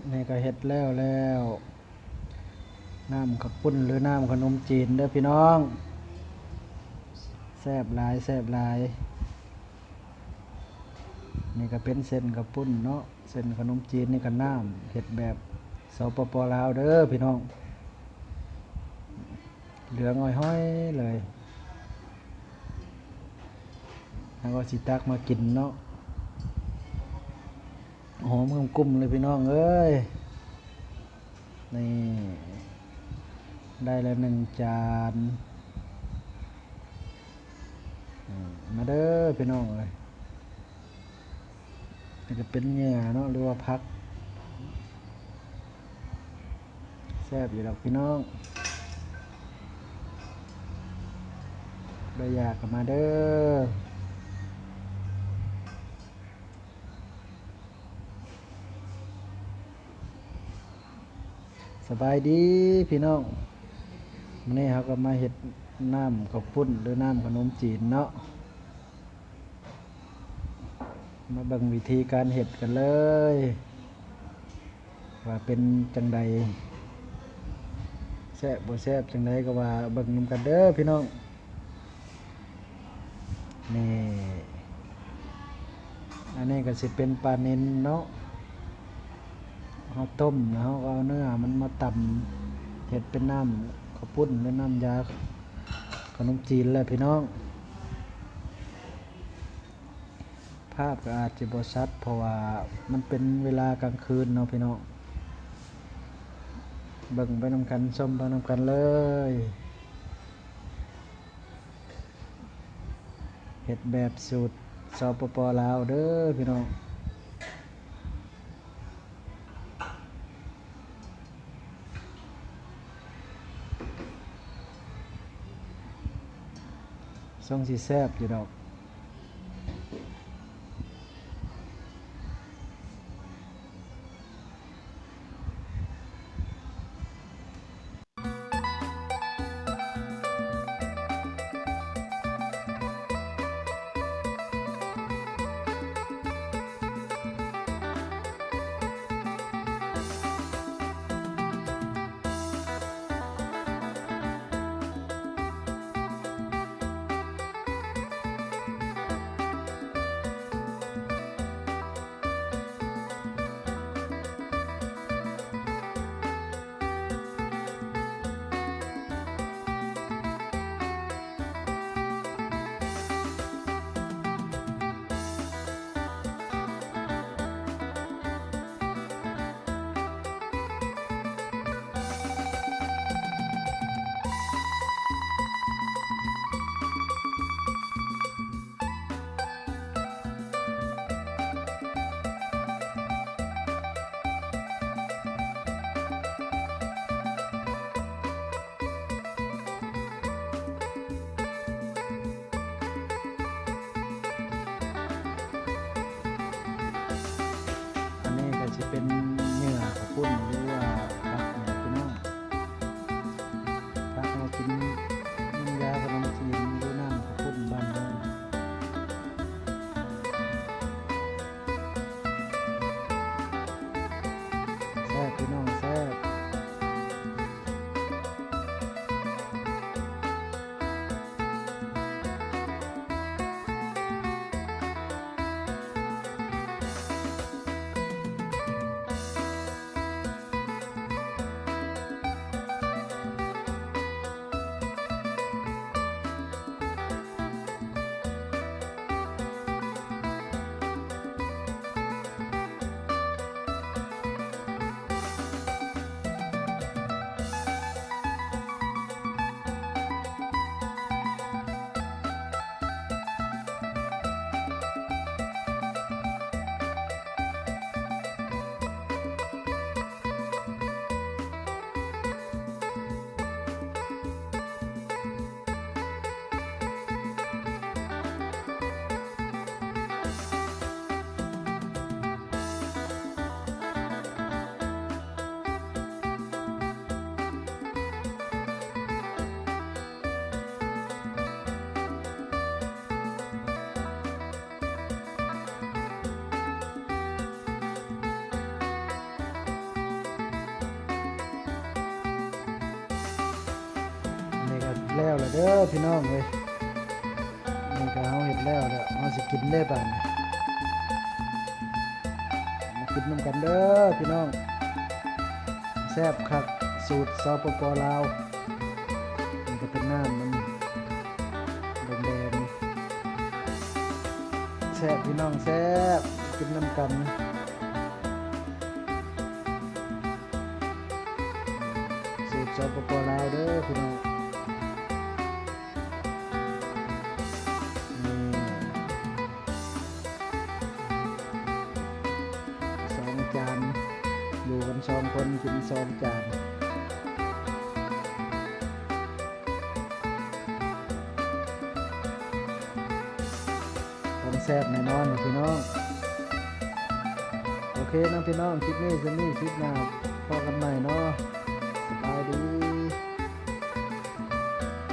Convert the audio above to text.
ນີ້ກໍເຮັດແລ້ວແລ້ວ ນ້ຳເຂົ້າປຸ້ນ ຫຼື ນ້ຳຂະໜົມຈີນເດີພີ່ນ້ອງ. ແຊບຫຼາຍ ແຊບຫຼາຍ. ນີ້ກໍເປັນເສັ້ນເຂົ້າປຸ້ນເນາະ, ເສັ້ນຂະໜົມຈີນ. ນີ້ກໍນ້ຳເຮັດແບບ ສປປ ລາວ ເດີພີ່ນ້ອງ. ເຫຼືອງຫອຍໆເລີຍ. ເຮົາກໍຊິຕັກມາກິນເນາະ. ຫອມກຸ້ມໆເລີຍພີ່ນ້ອງເອີຍ. ນີ້ ໄດ້ແລ້ວໜຶ່ງຈານ. ອືມ ມາເດີພີ່ນ້ອງເອີຍ. ນີ້ກໍເປັນເຫຍື່ອເນາະ ຫຼືວ່າຜັກ. ແຊບຢູ່ດອກພີ່ນ້ອງ. ໃຜຢາກກໍມາເດີ. ສະບາຍດີພີ່ນ້ອງ. ມື້ນີ້ເຮົາກໍມາເຮັດນ້ຳເຂົ້າປຸ້ນ ຫຼື ນ້ຳຂະໜົມຈີນເນາະ. ມາເບິ່ງວິທີການເຮັດກັນເລີຍ ວ່າເປັນຈັ່ງໃດ ແຊບບໍ່ແຊບຈັ່ງໃດກໍວ່າເບິ່ງນຳກັນເດີພີ່ນ້ອງ. ນີ້ ອັນນີ້ກໍຊິເປັນປານິນເນາະ. ເຮົາຕົ້ມແລ້ວເຮົາກໍເອົາເນື້ອມັນມາຕຳ ເຮັດເປັນນ້ຳເຂົ້າປຸ້ນ ຫຼື ນ້ຳຢາຂະໜົມຈີນແຫຼະພີ່ນ້ອງ. ພາບກໍອາດຈະບໍ່ຊັດ ເພາະວ່າມັນເປັນເວລາກາງຄືນເນາະພີ່ນ້ອງ. ເບິ່ງໄປນຳກັນ ຊົມໄປນຳກັນເລີຍ. ເຮັດແບບສູດ ສປປ ລາວ ເດີພີ່ນ້ອງ. ຊົງຊິແຊບຢູ່ດອກ. ອັນນີ້ກໍຊິເປັນເຫຍື່ອເຂົ້າປຸ້ນ ຫຼືວ່າຜັກນີ້ແຫຼະພີ່ນ້ອງ. ຜັກເຮົາກິນນ້ຳຢາຂະໜົມຈີນ ຫຼືນ້ຳເຂົ້າປຸ້ນບ້ານເຮົາ. ແຊບພີ່ນ້ອງ ແຊບ. ແລ້ວລະເດີພີ່ນ້ອງເອີຍ ນີ້ກະເຮົາເຮັດແລ້ວລະ ເຮົາຊິກິນເດີບາດນີ້ ມາກິນນຳກັນເດີພີ່ນ້ອງ ແຊບຄັກ ສູດ ສປປ ລາວ ມັນກະເປັນນ້ຳມັນແດງໆ ແຊບພີ່ນ້ອງແຊບ ກິນນຳກັນ ສູດ ສປປ ລາວ ເດີພີ່ນ້ອງ ນີ້ ສອງຈານ ຢູ່ກັນສອງຄົນກິນສອງຈານ ຕ້ອງແຊບແນ່ນອນພີ່ນ້ອງ ໂອເຄເນາະພີ່ນ້ອງ ຄລິບນີ້ສ່ຳນີ້ ຄລິບໜ້າພໍ້ກັນໃໝ່ເນາະ ສະບາຍດີ.